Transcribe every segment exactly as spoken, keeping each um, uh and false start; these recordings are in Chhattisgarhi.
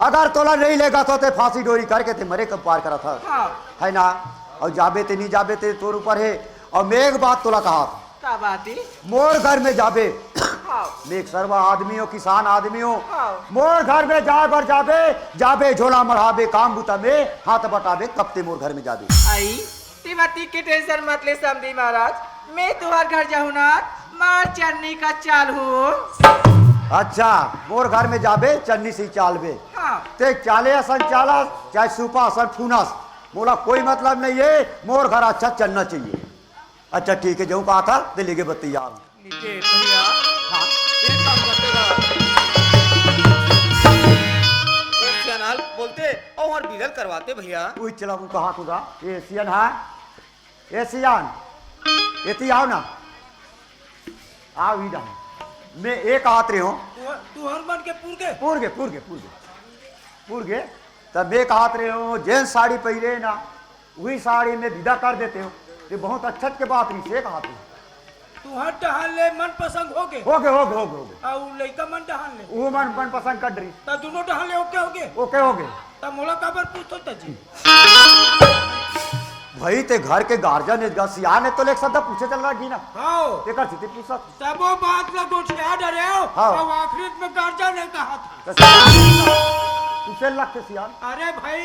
अगर तोला नहीं लेगा तो ते फांसी डोरी करके ते मरे कब पार करत हस। हाँ। है ना? अउ जाबे ते नहीं जाबे ते तोर ऊपर हे। अउ मैं एक बात तोला कहा, का बात हे? मोर घर में जाबे। हाँ। मैं एक सरवा आदमी हों, किसान आदमी हों। हाँ। मोर घर में जाए बर जाबे, जाबे झोला मढ़ाबे, काम बुता में हाथ बटाबे, कब ते मोर घर में जाबे। आई, ते बात के टेंशन मत ले समधी महाराज, मैं तुंहर घर जाहूं ना, मार चन्नी का चाल हूं। अच्छा, मोर घर में जाबे, चन्नी से चालबे। हाँ। ते चाले असन चालस, चाहे सूपा असन फूनस, मोला कोई मतलब नहीं हे, मोर घर अच्छा चलना चाहिए। अच्छा ठीक हे, जऊं कहा था, ते लेगे बत्ती यार। नितेश भैया, हाँ। एक काम करते ना। वो सियान हा ल बोलते अउ हमार बिदा ल करवाते भैया। उही चला, वो कहा खुदा, ये सियान हा, ये सियान, एती आओ ना, आओ इधर। मैं एक हाथ रे हूँ। तू, तू हर मन के पुरगे। पुरगे, पुरगे, पुरगे। पुरगे, तब मैं एक हाथ रे हूँ, जेन साड़ी पहिरे ना, उही साड़ी में बिदा कर देते हो। ये बहुत अच्छा के बात रही से कहा तू। तुंहर डहान ले मनपसंद होगे? होगे, होगे, होगे, होगे। अउ लइका मन डहान ले? वो मन, मनपसंद कर रही। त दुनों डहान ले ओके होगे? ओके होगे। त मोला काबर पूछत हो जी? भाई ते घर के गार्जियन हे, गा सियान हे तो ले एक शब्द पूछे चल रहा जी ना। हाँ। एकर सेती पूछत। सबो बात ला गोठिया डरे हो। हाँ। अउ आखिरी में गार्जियन हे कहा था। त सियान, तुझे लगते सियान। अरे भाई,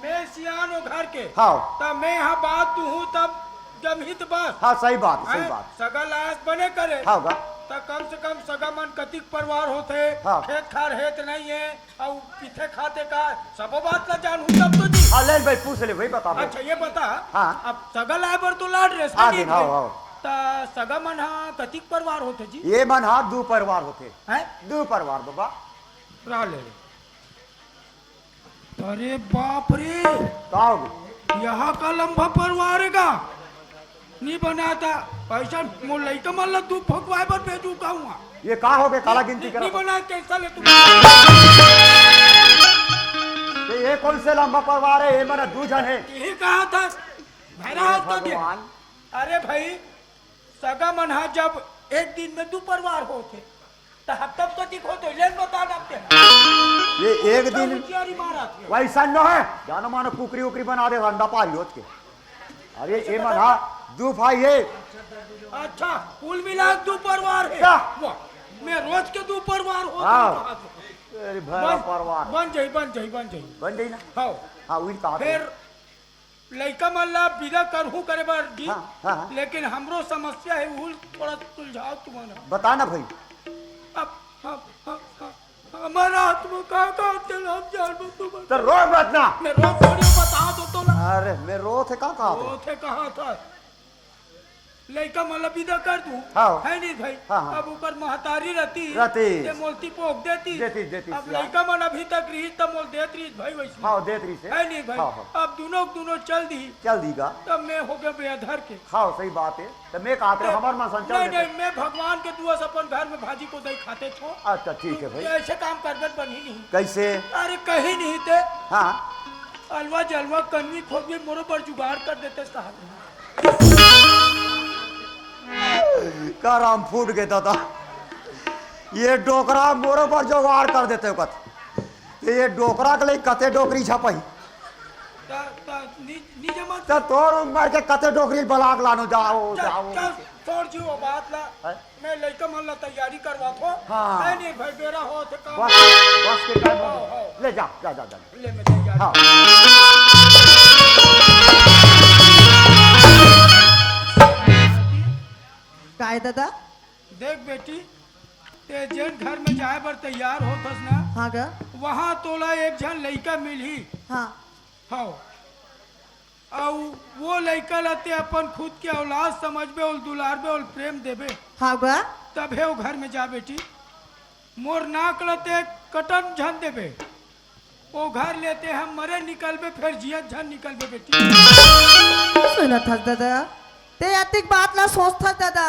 मैं सियान हों घर के। हाँ। त मैं हा बात दूहूं तब जमही त बस। हाँ, सही बात, सही हैं? बात। सगा लायस बने करे। हाँ, गा। त कम से कम सगा मन कतिक परिवार होथे, हाँ। खेत खार हे त नहीं हे, अउ पीथे खाथे का, सबो बात ला जानहूं तब तो जी। हाँ, ले भाई, पूछ ले भाई, बता भाई। अच्छा, ये बता, हाँ। अब सगा लाय बर तो लाड रे, हाँ, सही दिन, हाँ, भाई। हाँ। त सगा मन हा कतिक परिवार होथे जी? ये मन हा दू परिवार होथे। हैं? दू परिवार, बाबा। रह ले। अरे बाप रे, का हो गया? यहाँ का लंबा परिवार हे का? नहीं बनाता। पैसा मोर लइका मन ला दूध फकवाए बर भेजू कहूँगा। ये का हो गया? काला गिनती नहीं करत हो? बना, कैसा ले तुम? ये, ये कौन से लंबा परिवार हे? ये मन दू झन हे। यही कहा था, भैरा हे हाथ का क्या? भगवान। अरे भाई, सगा मन हा जब एक दिन में दू परिवार होथे, त हफ्ता में तो ठीक होथे, लेन बता डालते हैं। ये एक दिन होशियारी मारा थे। वैसा न हे, जानो मानो कुकरी उकरी बना दे, अंडा पारी होत के। अरे, ये मन हा दू भाई हे। अच्छा, कुल मिला के दू परिवार हे। क्या? वाह, मैं रोज के दू परिवार होत हाँ। हूँ। अरे, भरा बन, परिवार। बन जाई, बन जाई, बन जाई। बन जाई ना? हाँ। हाँ, वही कहा था। फिर लइका मन ला बिदा करहूं करे बर जी, हाँ, हाँ, हाँ। लेकिन हमरो समस्या हे, उहू ल थोड़ा सुलझाव तुमन ह। बता ना भाई। अब, अब, अब, अब हमर हाथ में का का चला, हम जान में तुमन। तो रो मत ना। मैं रो थोड़ी बता दो तो ना। अरे, मैं रो थे का कहा था? रो थे कहा था। लइका मन ला बिदा कर दूं, हाँ। है नहीं भाई? हाँ, हाँ। अब ओकर महतारी रहती, रहती। ते मोलती पोक देती। देती, देती अब सियान। लइका मन अभी तक रही, तब मोल देत रही भाई वैसे। हाँ, देत रही से। है नहीं भाई? हाँ, हाँ। अब दुनों, दुनों चल दी। चल दी का? तब मैं हो गया बेअधर के। हाँ, सही बात हे। तो मैं कहत रहे, हमार मन संचल नहीं, देते। नहीं, मैं भगवान के दुआ से अपन घर में भाजी को दही खाते छो। अच्छा, ठीक है भाई। ये ऐसे काम कर दे बनी नहीं। कैसे? अरे कहीं नहीं ते। हाँ। अलवा जलवा कनवी खोदवी मोरो पर जुगाड़ कर देते साहब। करम फूट गे दादा, ये डोकरा मोरो पर जुगाड़ कर देते हो कत। ते ये डोकरा के लिए कते डोकरी छपही? त, त, नी, नी जमा त तोर उम्र के कते डोकरी बलाक लानो जाओ, चल, जाओ। चल, छोड़ जी वो बात ला। हैं? मैं लइका मन ला तैयारी करवात हो। हाँ। नहीं, नहीं भाई, बेरा हो थे काम। बस, बस के टाइम हो हाँ, गया। हाँ। ले जा, जा, जा, जा। ले मैं तैयारी। हाँ। काय दादा? देख बेटी, ते जेन घर में जाए बर तैयार होथस ना, हाँ गा। वहाँ तोला एक झन लइका मिलही। हाँ। हाँ। अउ वो लइका ला ते अपन खुद के औलाद समझबे, ओल दुलारबे, ओल प्रेम देबे। हाँ गा। तभे वो घर में जा बेटी। मोर नाक ला ते कटन झन देबे। ओ घर ले ते हम मरे निकलबे, फेर जियत झन निकलबे बेटी। सुनत हस दादा, ते अतिक बात ला सोचथस दादा।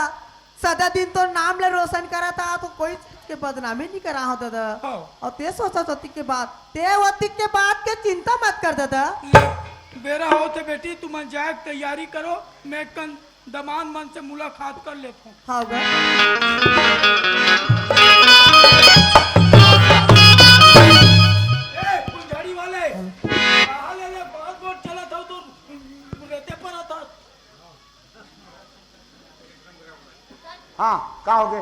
सदा दिन तोर नाम ला रोशन करत हा, तो कोई चीज के बदनामी नहीं करा हो दादा। हाँ। अउ ते सोचत ओतिक के बात, ते ओतिक के बात के चिंता मत कर दादा। ले, बेरा होत हे बेटी, तुमन जाए के तैयारी करो, मैं कन दमान मन से मुलाकात कर लेत हूँ। हाँ गा। ए, हाँ, का होगे?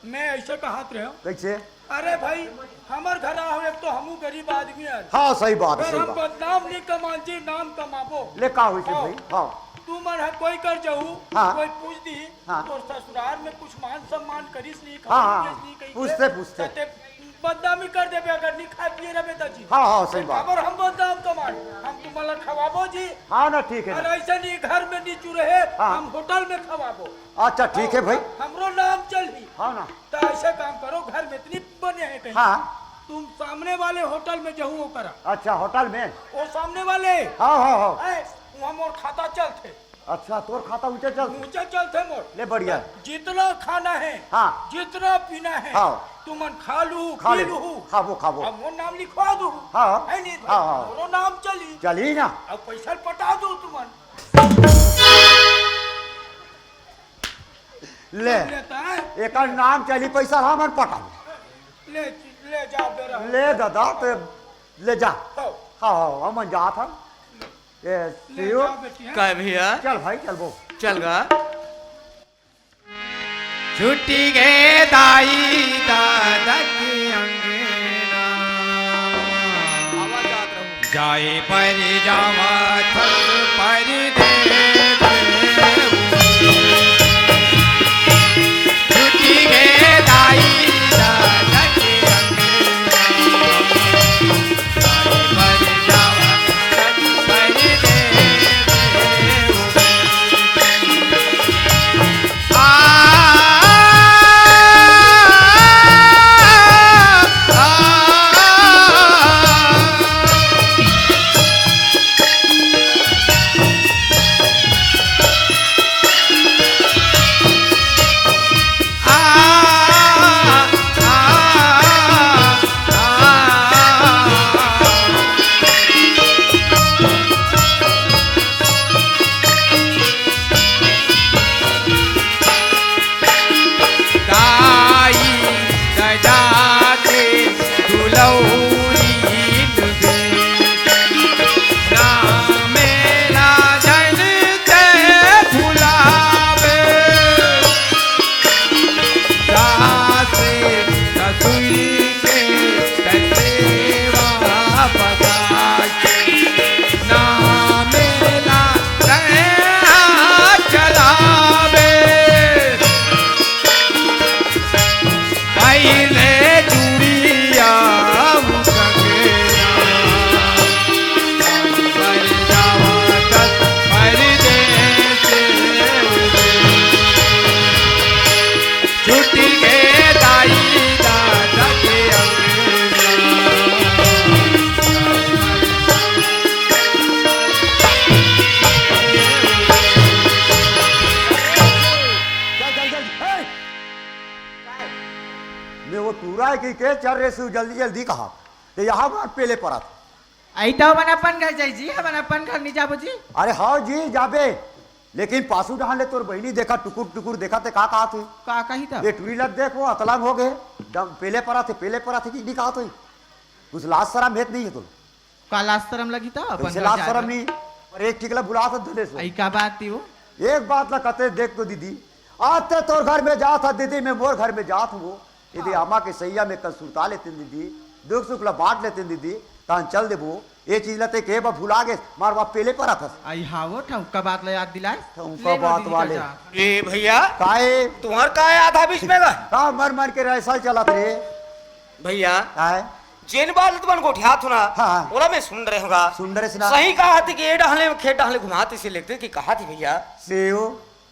मैं ऐसे कहत रहेंव। कइसे? अरे भाई, हमर घर आओ, एक तो हमू गरीब आदमी हन। हाँ, सही बात, अगर सही हम बात। बदनाम नहीं कमान जी, नाम कमाबो। ले का होइसे हाँ। भाई? हाँ। तुमन ह कोई कर जहू, हाँ। कोई पूछ दी, हाँ। तोर ससुरार में कुछ मान सम्मान करिस नहीं, हाँ, हाँ, खवाइस नहीं कहिके, पूछते, पूछते। त ते बदनामी कर देबे अगर नहीं खाए पिए रहबे त जी। हाँ, हाँ, सही बात। काबर हम बदनाम कमान, हम तुमन ला खवाबो जी। हाँ ना, ठीक है अउ ना। ऐसे नहीं घर में नहीं चुरे हे, हाँ। हम होटल में खवाबो। अच्छा, ठीक है भाई। हमरो नाम चलही। हाँ ना। त ऐसे काम करो, घर में इतनी बने हैं कहीं। हाँ। तुम सामने वाले होटल में जहू वो करा। अच्छा, होटल में? वो सामने वाले। हाँ, हाँ, हाँ। ए, वहाँ मोर खाता चलथे। अच्छा, तोर खाता ऊंचा चल? ऊंचा चलथे मोर। ले, बढ़िया। जितना खाना है, हाँ। जितना पीना है, हाँ। तुमन खा लू, खा पी ले। लू। खाबो, खाबो। अब मोर नाम लिखवा दू। हाँ। है नहीं? हाँ, हाँ। मोरो नाम चली। चली ना। अब पैसा पटा दू तुमन। ले। लेता है? एकर नाम चली, पैसा हमन पटाबो। ले, ले जा बेरा। ले दादा, ते ले जा। हो। हाँ, हाँ, हमन जात हन। ए, ले सीओ। जा बेटी, हाँ। काय भैया? चल भाई, चल बो। चल गा। छुट्टी गे दाई दादा के अंगना। आवाज आत रहू। जाए पर जावा थस परदेस। छुट्टी गे दाई दादा के अंगना। जाए पर जावा थस परदेस। दाई ददा के दुलौरी बेटी, नामे ला जन ते भुलावे। सास ससुर के सेवा बता के, नामे ला दया चलावे। पहिले चूड़िया कंगना, परदेस। छुट्टी गे दाई दादा के अंगना। चल, चल, चल, ए! मैं वो टूरा है कि के चल रे सु, जल्दी, जल्दी कहा। ते यहाँ बात पेले परत। आई तो हमन अपन घर जाई जी, हमन अपन घर नहीं जाबो जी। अरे हाँ जी, जाबे। लेकिन पासू डहान ले तोर बहिनी देखा, टुकुर टुकुर देखा, ते का कहा तू? का कही त? ये टूरी लग देख, वो अतलंग हो गए। दम पेले परत हे, पेले परत हे कि नहीं कहा तू? कुछ लाज शरम हेत नहीं है तो? का लाज शरम लगी त? अपन कैसे घर लाज जाए शरम बर। नहीं? और एक टिकला बुला तो दे दे सो। आई का बात थी वो? एक बात ला कते देख तो दीदी, आज ते तोर घर में जात ह दीदी, मैं मोर घर में जात हूँ। यदि हाँ। आमा के सैया में कल सुरता लेते दीदी, दुख सुख ला बांट लेते दीदी, तहन चल देबो। ये चीज ला ते के बा भुला गे, मार बाप पेले परत हस। आई हाँ वो ठौका बात ला याद दिलाए। ठौका ले लो बात दीदी का वाले। जा। ए भैया, काहे? तुम्हार का याद है बीच में का? का मर मर के रैसल चलत रे? भैया, काहे? जेन बात तुमन गोठियात हो ना, हाँ, हाँ। ओला मैं सुन रहे होगा। सुन रहे सुना। सही कहा थे कि ए डहले खेत डहले घुमाते से लेते कि कहा थी भैया। सेव,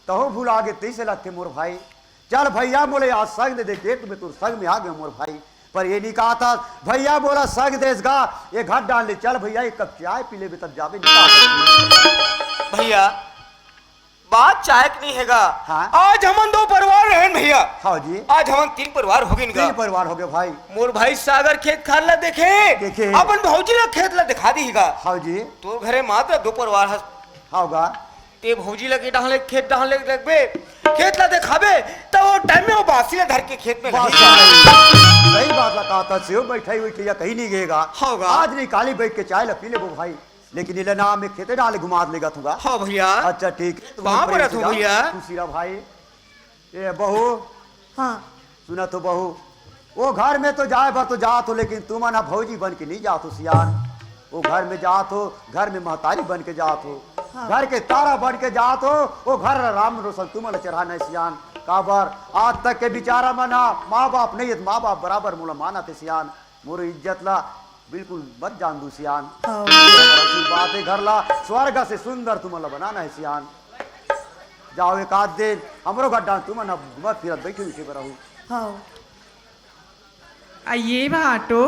तहु भुला गे तैसे लगथे मोर भाई। चल भैया मोला आज संग दे दे, खेत में तोर संग में आ गए मोर भाई। पर ये नहीं कहा था, भैया मोला संग देस गा, ये घर डाल ले, चल भैया एक कप चाय पी लेबे तब जाबे, नहीं कहा था। भैया, बात चाय के नहीं हैगा। हाँ। आज हमन दो परिवार रहेन भैया। हाँ जी। आज हमन तीन परिवार हो गइन गा। तीन परिवार हो गए भाई। मोर भाई सागर खेत खार ला देखे, देखे। अपन भौजी ला खेत ला दिखा दी गा। हाँ जी। तोर घरे मात्र दो परिवार हस। हाँ गा। ते भौजी ला के डहान ले, खेत डहान ले रखबे, खेत ला देखाबे, त वो टाइम में वो बासी ला धर के खेत में बासी लगी। सही बात ला कहा था, सेव बैठाई बैठाई या कहीं नहीं गएगा। हाँ गा। आज नहीं काली बैठ के चाय ला पी लेबो भाई, लेकिन इले ना मैं खेते डाले घुमा लेगा तू गा। हाँ भैया। अच्छा ठीक है, तू कहाँ पर है तू भैया? खुशी रहा भाई। ए बहू, हाँ। सुनत हो बहू, वो घर में तो जाए बर तो जात हो, लेकिन तुमन ह भौजी बन के नहीं जात हो सियान। वो घर में जात हो, घर में महतारी बन के जात हो, हाँ। घर के तारा बन के जात हो। वो घर ला राम रोशन तुमन ला चढ़ाना हे सियान। काबर आज तक के बिचारा मन ह माँ बाप नहीं हे, माँ बाप बराबर मोला मानत हे सियान। मोर इज्जत ला बिल्कुल मत जान दू सियान। हाँ। ये हमर आशीर्वाद हे, घर ला स्वर्ग से सुंदर तुमन ला बनाना हे सियान। जाओ एक आध दिन हमरो घर डांटू मन, अब घूमत फिरत बैठे उठे बर रहू। हाँ। आ ये भांटो।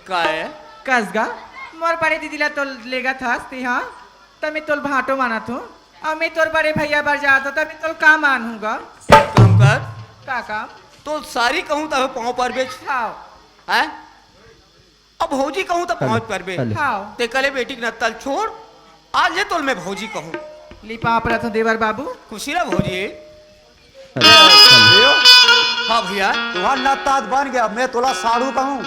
का हे? कस गा, मोर बड़े दीदी ला तो लेगत हस ते, हाँ? त मैं तोल भांटो मानत हूँ। अब मैं तोर बड़े भैया बर जात हूँ, त मैं तोल का मानहूँ गा? एक काम कर। का काम? तो सारी कहूँ तब पाँव पर बेच। हाँ। हैं? अब भौजी कहूँ त पहुँच परबे। हेलो। हाँ। ते कले बेटी के नत्तल छोड़, आज ले तोल मैं भौजी कहूँ। ली पाँव परत हूँ देवर बाबू। खुशी रह भौजी। हेलो। हाँ भैया। तुम्हार नत्ता बन गया, मैं तोला साढ़ू कहूँ।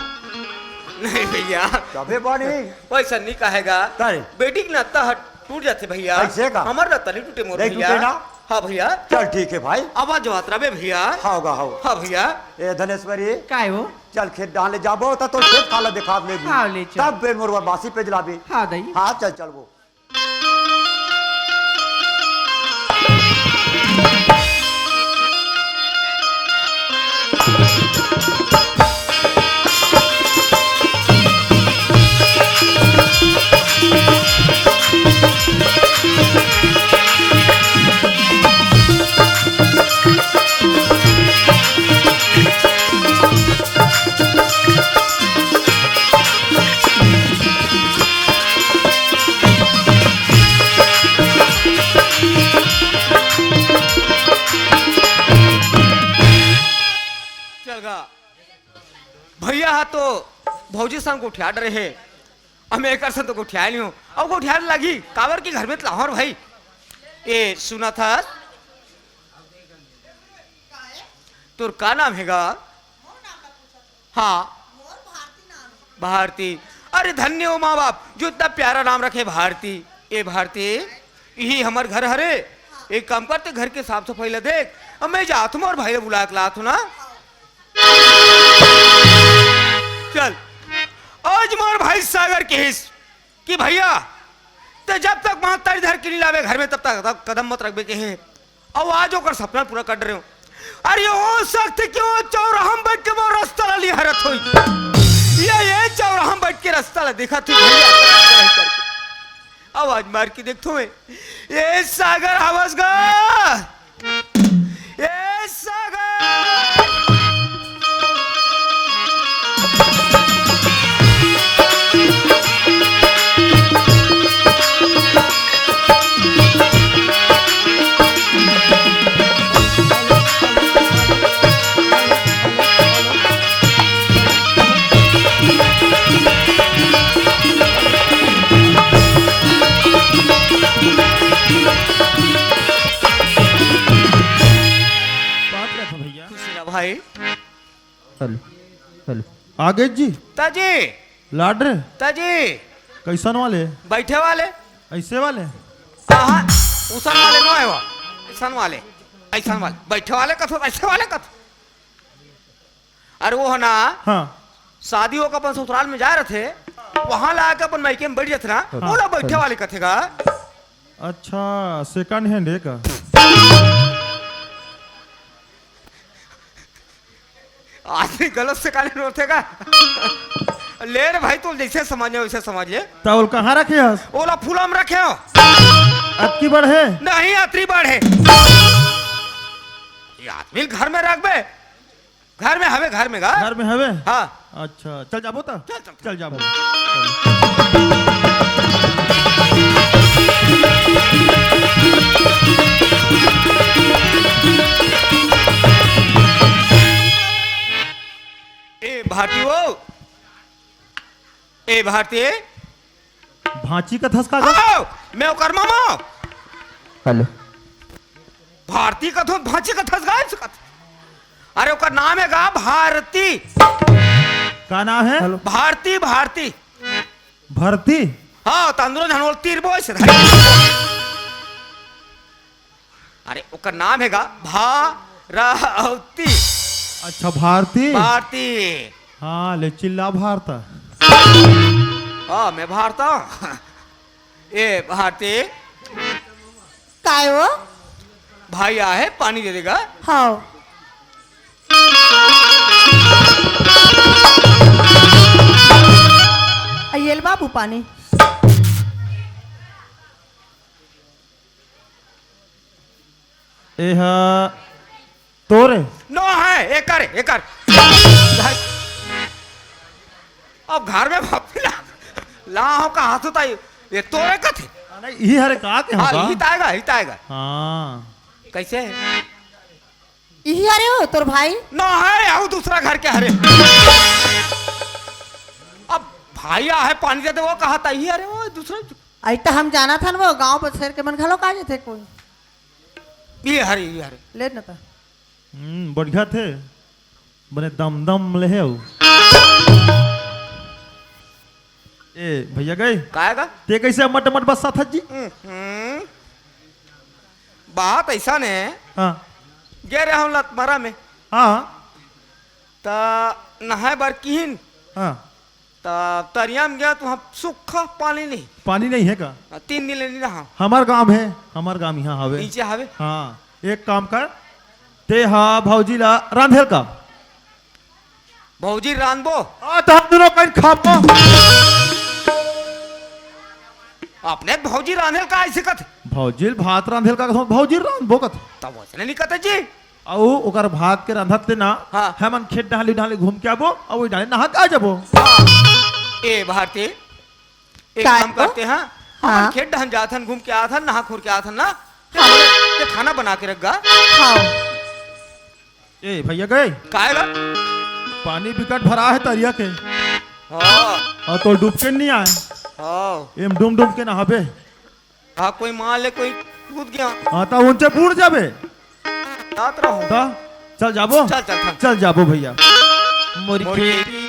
नहीं भैया। तबे बनी। वैसा नहीं कहेगा। करे। बेटी के नत्ता हट टूट जाते भैया। ऐसे का? हमर नत्ता नहीं टूटे मोर नहीं भैया। टूटे ना? हाँ भैया। चल ठीक है भाई। अब आज बात रहे भैया। हाँ होगा, हाँ। हाँ भैया। ए धनेश्वरी। काय हो? चल खेत डाले जाबो, त तोर खेत खाला दिखा लेबू। हाँ, ले चल। तब बेर मोर बर बासी पेज लाबे। हाँ, दई। हाँ, चल, चलबो। चल गा। भैया हा तो भौजी संग गोठिया डरे हे, हम एकर संग तो गोठिया नहीं हो। अब गोठिया लगी, काबर की घर में त लाहौर भाई। ए, सुना था? तोर का नाम हे गा? हाँ। भारती। अरे धन्य हो माँ बाप, जो इतना प्यारा नाम रखे भारती। ए भारती, यही हमर घर हरे। एक काम करते, घर के साफ सफाई ला देख, अब मैं जात हूँ, मोर भाई ला बुला के लात हूँ ना। चल, आज मोर भाई सागर कहिस कि भैया, ते जब तक महतारी धर के नहीं लावे घर में, तब तक कदम मत रखबे कहे। अउ आज ओकर सपना पूरा कर रहे हो। अरे हो सकथे कि वो चौराहा में बैठ के वो रास्ता ला निहारत होई। ये, ये चौराहा में बैठ के रास्ता ला देखत होई भैया। अब आज मार के देखथो मैं। ए सागर, हवस गा? ए सागर! बात रखो भैया। खुशी रह भाई। Hello, hello. आगे जी। ताजी। लाड रे। ताजी। कैसन वाले? बैठे वाले। ऐसे वाले? कहाँ? उसन वाले नो है वो। ऐसन वाले। ऐसन वाले। बैठे वाले कथो, ऐसे वाले कथो। अरे वो है ना, हाँ। शादी होकर अपन ससुराल में जा रहे थे, वहां ला के अपन मायके में बैठ जाते ना, हाँ। वो ला बैठे वाले कथे का। अच्छा, सेकंड हैंड है का? आदमी गलत सेकंड हैंड होथे का? ले रे भाई, तू जैसे समझ ले वैसे समझ ले। तो वो कहाँ रखे हस? ओला फूला में रखे हो। अतकी बड़ है? नहीं, अतरी बड़ है। ये आदमी घर में रखबे, घर में हवे, घर में गा। घर में हवे? हाँ। अच्छा, चल जाबो त? चल, चल। चल जाबो। ए भारती हो, ए भारती। भांची कथस का गा? आओ, मैं ओकर मामा। हेलो। भारती कथो, भांची कथस गा, कथ-, अरे ओकर नाम है गा भारती। का नाम है? हेलो। भारती, भारती। भरती? हाँ, तंदुरो झनोल तीर बोय से धाई। अरे ओकर नाम है गा भा, रावती। अच्छा, भारती। भारती। हाँ, ले चिल्ला भारता। हाँ, मैं भारता। ए भारती। काय हो? भाई आहे, पानी दे देगा। हाँ। आइए ले बाबू पानी। एहा तोरे? नो है, एकर, एकर। अब घर में भापी ला, ला हो का हाथ होता है, ये तोरे कथे। नहीं, इही हरे का के हाँ, होगा? इही ताएगा, इही ताएगा। हाँ। कैसे है? इही हरे हो तोर भाई? नो है, अउ दूसरा घर के हरे। अब भाई आहे पानी दे दे, वो कहा था, इही हरे, वो दूसरा। आई तो हम जाना था ना, वो गांव बसेर के मन घलो का जेथे कोई। ये हरे, ये हरे। ले न ता। हम्म, बढ़िया थे। बने दम दम ले हे अउ। ए, भैया गए? काय गा? ते कैसे मट मट बस्सा था जी? हम्म। बात ऐसा ने, हाँ। गे रहे हम लतमरा में। हाँ। त नहाए बर किहिन। हाँ। त तरिया में गया तो हम सूखा पानी नहीं। पानी नहीं है का? तीन दिन ले नहीं रहा। हमार गांव है, हमार गांव यहाँ हवे। नीचे हवे? हाँ, एक काम कर, ते हा भौजी ला रांधेल का? भौजी रांधबो? हाँ, तो हम दोनों कहीं खाबो। अपने भौजी रांधेल का ऐसे कथे? भौजी भात रांधेल का कथों, भौजी रांधबो कथे। तब वैसे नहीं कथे जी। अउ ओकर भात के रांधत ले ना, हाँ। हमन खेत डाली डाली घूम के आबो, अउ ओई डाली नहा के आ जाबो। हाँ। ए भारती, एक काय काम को? करते हैं, हाँ। हमन खेत डहन जाथन, घूम के आथन, नहा खोर के आथन ना, ते हाँ। ते खाना बना के रख गा। हाँ। ए भैया गए? काय गा? पानी बिकट भरा है तरिया के। हाँ। अउ तो डूब के नहीं आए। हाँ। एम डूम डूम के नहाबे। हाँ, कोई मान ले, कोई कूद गया। हाँ, तो उनसे बूड़ जाबे। जात रहो। तो चल जाबो। चल, चल, चल। चल जाबो भैया। मोर मोर खेती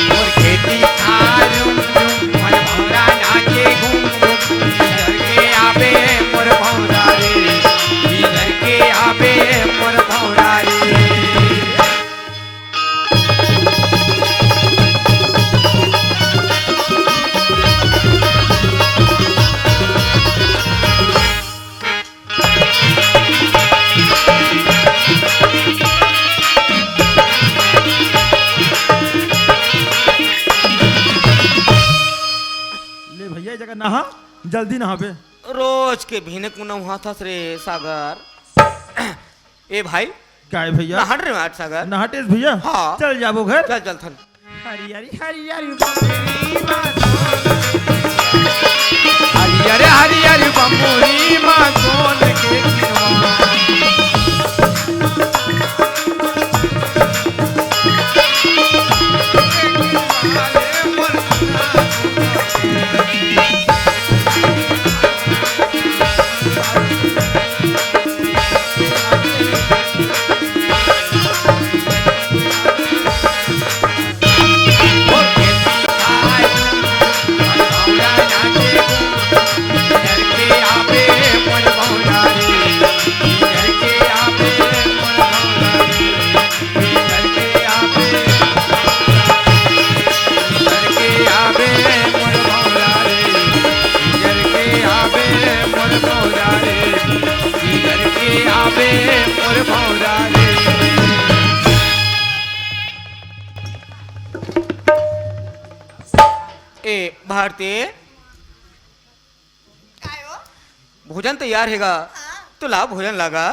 मोर खेती खार रुम रुम, मोर भौरा नाचे घूम घूम। इधर के आबे मोर भौरा रे, इधर के आबे मोर भौरा रे। ले भैया, ए जगह नहा, जल्दी नहाबे। रोज के भिनक नहाथस रे सागर। ए भाई, काय भैया? नहट रे माट सागर। नहटेस भैया? हाँ। चल जाबो घर। चल, चल थन। हरियर हरियर बमुरी मा सोन। हरियर हरियर बमुरी मा सोन के किनवा। ए भारती, काय हो? भोजन तैयार हे गा। हाँ। तो ला भोजन ला गा।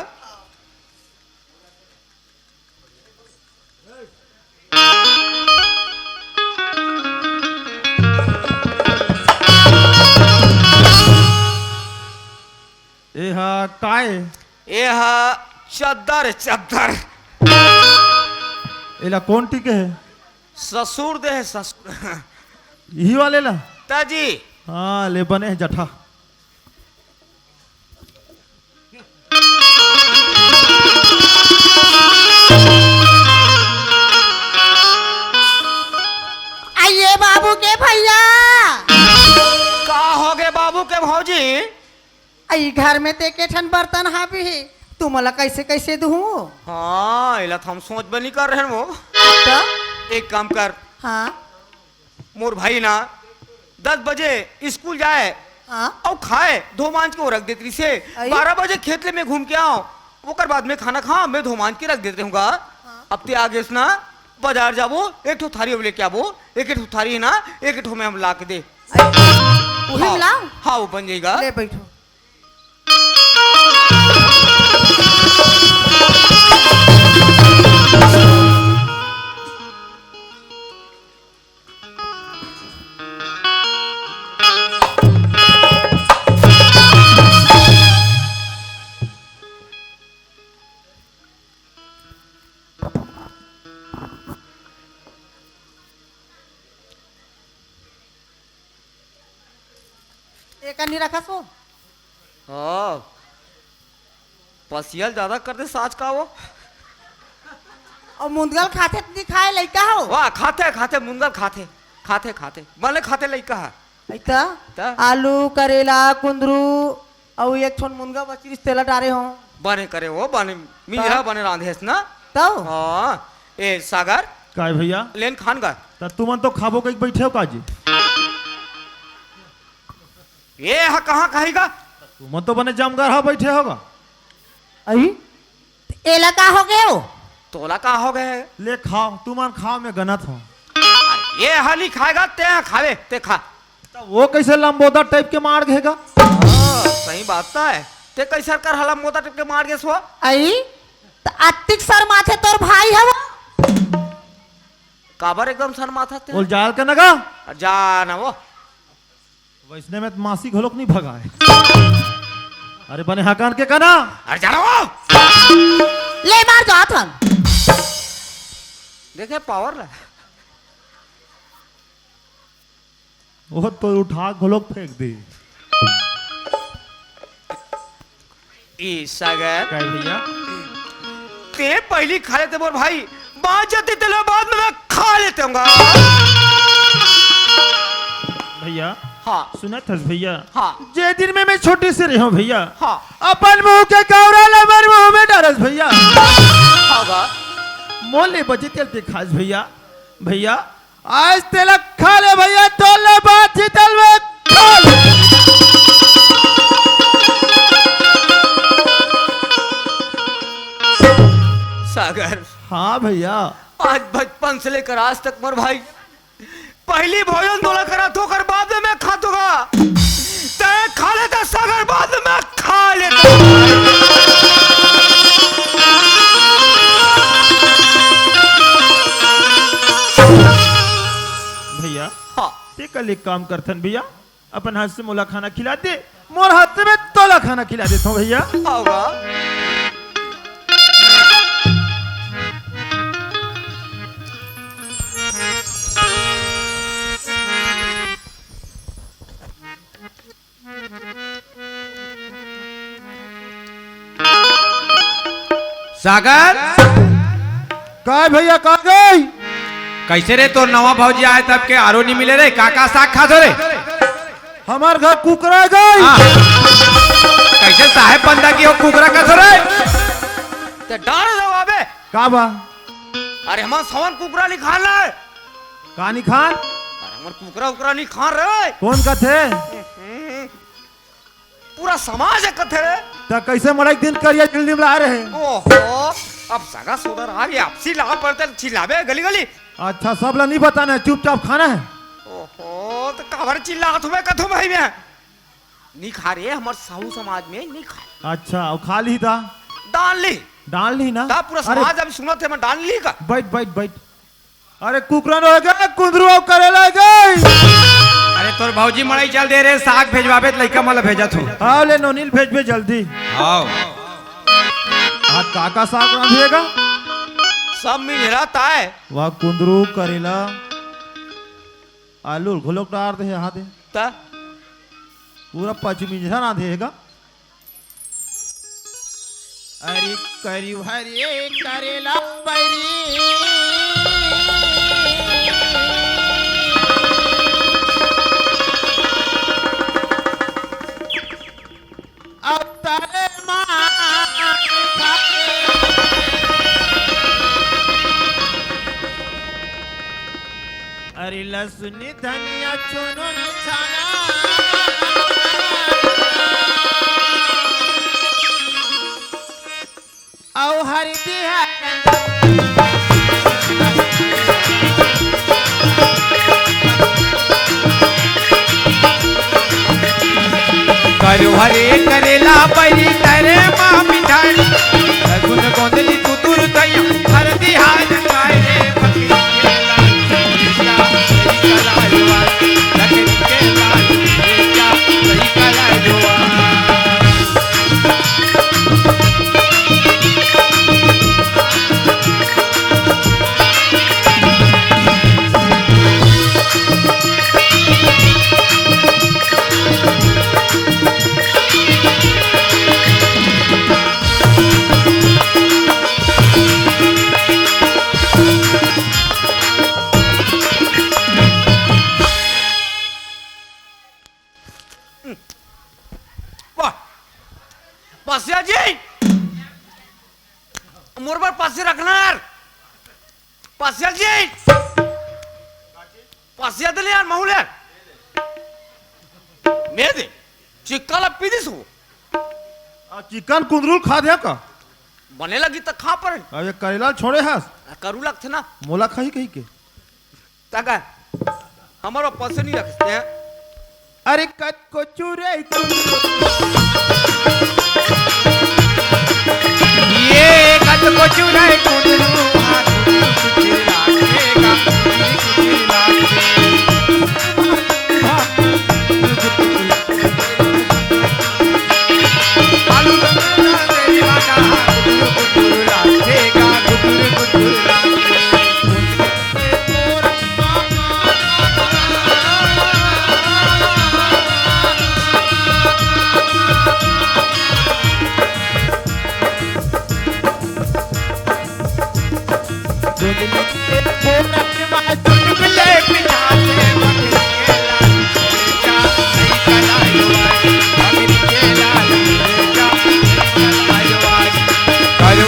ए हा काय? ए हा चद्दर, चद्दर। एला कोन टिके हे? ससुर दे हे, ससुर। इही वाले ला? ताजी। हाँ, ले बने हे जठा। ये बाबू के भैया। का होगे बाबू के भौजी? अई घर में ते के ठन बर्तन हाबे, तुमला कइसे कइसे दूहूं? हाँ, एला त हम सोचबे नइ करे रहेन वो। त? एक काम कर। हाँ। मोर भाई ना दस बजे स्कूल जाय हाँ। अउ खाय, धो मांज के वो रख देत रहिसे। अई? बारह बजे खेत ले मैं घूम के आंव, ओकर बाद में खाना खांव, मैं धो मांज के रख देत रहूंगा। हाँ। अब ते आगेस ना, बजार जाबो, एक ठो थारी अउ लेके आबो, एक ठो थारी हे ना, एक ठो में हम ला के दे। अई, उही में हाँ, लांव? हाँ, वो बन जाही गा। ले बइठो। एकर नइ रखस वो? हाँ। पसिया ल जादा कर दे साँझ का वो। अउ मुनगा ल खाथे त नइ खाय लइका हो? वाह, खाथे, खाथे, मुनगा ल खाथे, खाथे, खाथे, बने खाथे लइका ह। अई त? त? आलू, करेला, कुंदरू, अउ एक ठोन मुनगा बचिस तेला डारे हों। बने करे वो, बने मिंजरा त? बने रांधेस ना। तब? हाँ, ए सागर। काय भैया? लेन खान गा। त तुमन तो खाबो कहिके बइठे हो का जी? ए हा कहाँ खाही गा? तुमन तो बने जमगर हा बइठे हो गा। अई, एला का होगे हो? तोला का होगे? ले खाव, तुमन खाव, मैं गनत हों। ए हा नइ खाय गा, ते हा खाबे, ते खा। त वो कइसे लंबोदर टाइप के माड़ गे गा? हाँ, सही बात त हे। ते कइसे कर हा लंबोदर टाइप के माड़ गेस वो? अई, त अतिक शर्माथे तोर भाई ह वो। काबर एकदम शर्माथस ते? ओला जाय ल कह ना गा। अरे जा ना वो। वइसने में त मासी घलोक नइ भगाय। अरे बने हकन के कह ना। अरे जा ना वो। ले मार जात हन। देखे पावर ला। वो तो उठा घलोक फेंक दे। ए सागर। काय भैया? ते पहिली खा लेते मोर भाई, बाँच जाते तेला बाद में मैं खा लेते हूँगा। भैया, हाँ। सुनत हस भैया? हाँ। जे दिन में मैं छोटे से रहे हों भैया, हाँ। अपन मुँह के कौरा ला मोर मुँह में डारस भैया। हाँ बा। मोर ले बचे तेल ते खास भैया। भैया, आज तेला खा ले भैया, तोर ले बाँच जाते तेला मैं खा ले। सागर। हाँ भैया। आज बचपन से लेकर आज तक मोर भाई पहिली भोजन तोला कराथों, ओकर बाद में मैं खाथों गा। तैं खा लेते सागर, बाद में मैं खा लेते। भैया, हाँ। तेकर ले एक काम करथन भैया, अपन हाथ से मोला खाना खिला दे, मोर हाथ से मैं तोला खाना खिला देथों भैया। आओ गा। सागर। काय भैया, का गे? कइसे रे, तोर नवा भौजी आय तब के आरो नइ मिले रे, का का साग खाथो रे? हमर घर कुकरा गे। हाँ। कइसे साहेब बंदा के हो कुकरा कथो रे? ते डार दे अबे। का बा? अरे हमर सवन कुकरा नइ खान ला। का नइ खान? अरे हमर कुकरा उकरा नइ खान रे। कोन कथे? पूरा समाज ह कथे रे। त कइसे मड़ई दिन करिया झिल्ली में ला रहे? ओहो, अब सगा सोदर आगे आपसी ला पड़ते चिल्लाबे गली गली। अच्छा, सब ला नइ बताना हे, चुपचाप खाना हे। ओहो, त काबर चिल्लात हँव मैं कथों भाई मैं। नइ खा रे, हमर साहू समाज में नइ खा। अच्छा, अउ खा लिही ता? डाल लिही। डाल लिही ना? ता पूरा अरे समाज अब सुनत हे, मैं डाल लिही का? बइठ, बइठ, बइठ। अरे कुकरा नइ होय गे, कुंदरू अउ करेला होय गे। अरे तोर भौजी मड़ई चल दे रे, साग भेजवाबे त लइका मन ला भेजत हँव। हाँ, ले नोनी ल भेजबे जल्दी। हाँ। आज का का साग रांधे गा? सब मिंजरा ताय। वाह, कुंदरू, करेला, आलू घलोक डार दे हे, हाँ दे। त? पूरा पचमिंजरा रांधे हे गा। अरे करी भरे करेला बैरी। सुनी धनिया चुनुन छाना। अउ हरदी है। करू हरे करेला बरी तरे माँ मिठाई। रसुन गोंदली तुतुर दया हरदी हाथ पाए रे। वाह। पसिया जी, मोर बर पसिया रखना यार। पसिया जी, पसिया दे ले यार, महू ले। मैं दे, चिक्का ला पी दिस वो। आ, चिकन कुंदरू खा दे का? बने लगी त खा पर। अबे करेला छोड़े हस? करू लगथे ना। मोला खाही कही के। तका हमर ऊपर से नहीं रखते हैं। अरे कत को चूरे ये कत को चूरे कुंदरू।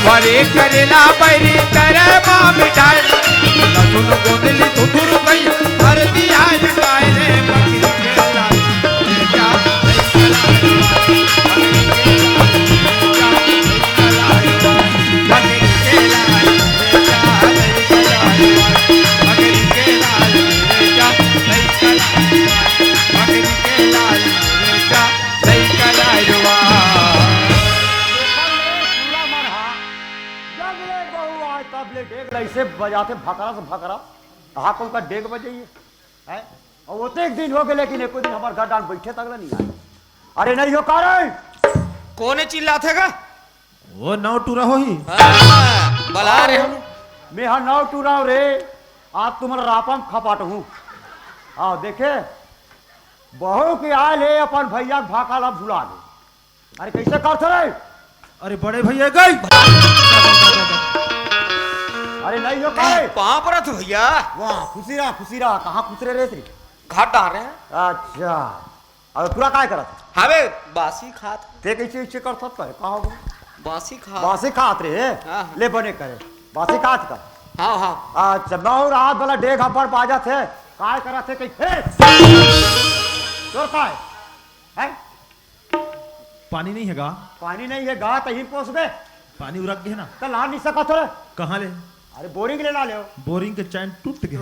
भरे करेला बैरी करे माँ मिठाई। लसुन गोंदली थुथुर गई हर दिया जगाए रे। जब ले बहू आए तब ले डेग ऐसे बजाथे भकरा से भकरा। कहा कोई का डेग बजाइए है? और वो तो एक दिन हो गए, लेकिन एको दिन हमार घर डाल बैठे तक नहीं आए। अरे नहीं हो का रे? कोने चिल्लाथे का? वो नौ टूरा होही। हाँ, बला रे हम। मैं हा नौ टूरा हूँ रे, आज तुम्हारा रापा में खपाट हूँ। आओ देखे, बहू के आए ले अपन भैया के भाका ला भुला दे। अरे कैसे करथे रे? अरे बड़े भैया गई। अरे नहीं हो का रे? पाँव परत हूँ भैया। वाह, खुशी रहा, खुशी रहा। कहाँ खुसरे रे श्री? घाट डाल रहे हैं। अच्छा, अब पूरा काय करत? हवे बासी खात। ते कैसे, कैसे करत हस? कहाँ हो? बासी खात। बासी खात रे? हाँ, हाँ। ले बने करे। बासी खात का? हाँ, हाँ। अच्छा, मैं और रात वाला डेग हपड़ बाजत हे। काय करत हे कहीं? हे! तोर काय? हैं? पानी नहीं है गा? पानी नहीं है गा, त ही पोसबे। पानी उरक गए ना। त ला नहीं सकत हो रे। कहाँ ले? अरे बोरिंग ले ला ले। बोरिंग के चैन टूट गए।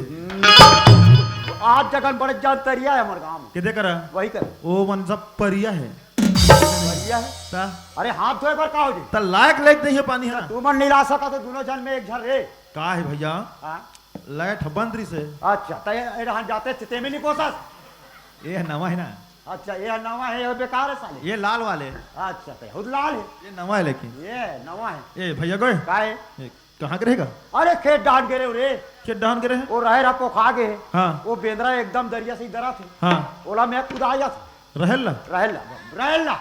आज जगन बड़े जान तरिया है हमारे गाँव में। के दे करा? वही कर। ओ मन सब परिया है। परिया है? ता? अरे हाथ धोए बर का हो जी? त लायक लायक नहीं है पानी है ना? तू मन नहीं ला सकत हो, दोनों जन में एक झन रे। का है भैया? हाँ? लाइट ह बंद रहिस हे। अच्छा, त ये, ये रहन जाते चिते में नहीं पोसस? ये ह नवा है ना। अच्छा, ये ह नवा है, ये बेकार है साले। ये लाल वाले। अच्छा, त ये लाल है। ये नवा है लेकिन। ये नवा है। ए भैया गोय। का है? ये कहाँ के रहेगा? अरे खेत डाहन गे रहे रे। खेत डाहन गे रहे? वो रहे रहा पोखा गे। हाँ। वो बेंदरा एकदम दरिया से इधर आथे। हाँ। ओला मैं कुदाया था। रहेल ला? रहेल ला, रहेल ला।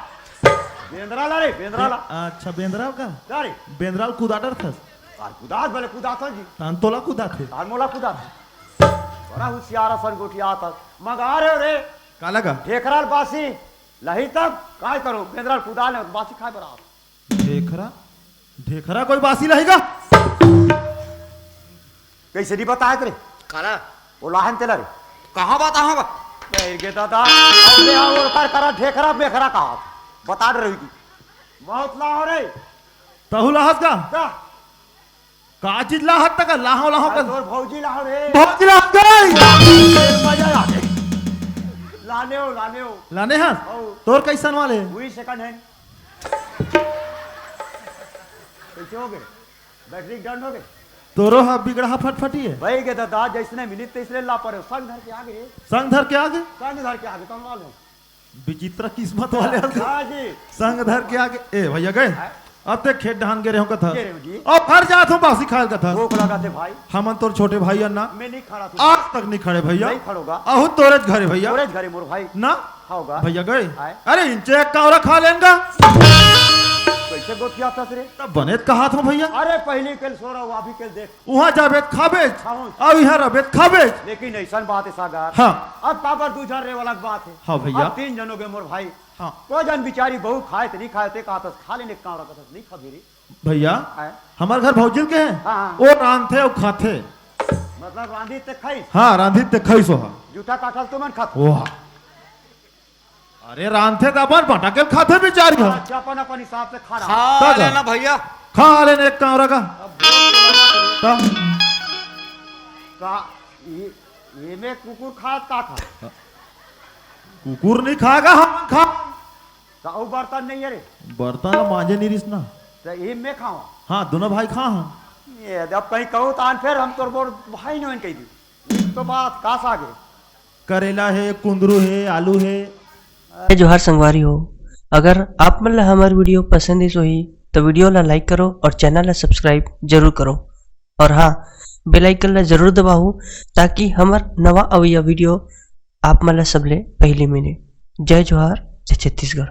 बेंदरा ला रे, बेंदरा ला। अच्छा, बेंदरा का? का रे? बेंदरा ल कुदा डरथस? अरे कुदात भले कुदात हो जी। तान तोला कुदात हे। तान मोला कुदात हे। बड़ा होशियार असन गोठियात हस। मगा रे रे। का लगा? ढेखरा ल बासी। लही तब काय करो? बेंदरा ल कुदा ले, बासी खाए बर आओ। ढेखरा? ढेखरा कोई बासी लही का? कैसे नहीं बताए तेरे? काला? वो लाहन तेला रे। कहाँ बताहूँ बा? बहिर के दादा, अब ले आओ, ओकर करा ढेखरा मेखरा कहा। बता डरे होही कि। बहुत लाहो रे। तहू लाहस का? का? का चीज लाहत तक? लाहो, लाहो अरे कर। तोर भौजी लाहो रे। भौजी लाहत गई। मजा आ गई। लाने हो, लाने हो। लाने हस? हौ। तोर कैसन वाले? वही second hand। कैसे हो गए? बैटरी डाउन हो गए? तोरो हा बिगड़ा फटफटी है। भाई के दादा, जैसने मिली तैसने ला पड़े। संग धर के आगे। संग धर के आगे? संग धर के आगे, तुम ला लो। विचित्र किस्मत वाले हस। हाँ जी। संग धर के आगे। ए भैया गए? हाँ। अब ते खेत डहान गे रहे हो कथा। गे रहे हो जी। अब घर जात हो बासी खाल कथा। भूख लगा थे भाई। हमन तोर छोटे भाई अन्ना। मैं नहीं खड़ा था। आज तक नहीं खड़े भैया। नहीं खड़ोगा। अहू तोरे घरे भैया। तोरे घरे मोर भाई। ना? खाओगा। भैया गए? आए। अरे इंचे एक कावरा खा लेंगा। कैसे गोठिया था रे? तब बने त कहा था भैया। अरे पहली कल सो रहा हूँ, अभी कल देख। उहाँ जाबे त खाबेच, खाहूँ। अब इहाँ रहबे त खाबेच। लेकिन ऐसन बात है सागर। हाँ। अब काबर दू झन रहे वाला बात है। हाँ भैया। अब तीन जन हो गए मोर भाई। हाँ। कोई जन बिचारी बहू खाए त नहीं खाए, ते कहा था खा लेने का रखा था, नहीं खा भी रही। भैया, हैं? हमार घर भौजिल के है। हाँ, हाँ। वो रांधथे और खाथे। मतलब रांधी ते खाई? हाँ, रांधी ते खाई सो हा। जूठा काठल तुमन खात? ओहा। अरे रांधथे त अपन बटा के खाथे बिचारी हा। अच्छा, अपन, अपन हिसाब से खा रहा। खा तब लेना भैया। खा लेने एक कांवरा का। अब भूख तो लगा करे। तब का ये, ये में कुकुर खात का खा? कुकुर नहीं खाएगा, हम खा। का वो बर्तन नहीं है रे? बर्तन ला मांजे नहीं रिस ना। तो ये में खाओ। हाँ, दोनों भाई खा हम। ये अब कहीं कहूँ तो आन फिर हम तोर बोर भाई नहीं कह दी। तो बात का सागे? करेला है, कुंदरू है, आलू है। जय जोहार संगवारी हो, अगर आप मन ला हमर video पसंद आइस होही तो video ला like करो और channel ला subscribe जरूर करो। और हाँ, bell icon ला जरूर दबाओ ताकि हमर नवा अवइया video आप मन ला सबले पहली मिले। जय जोहार, जय छत्तीसगढ़।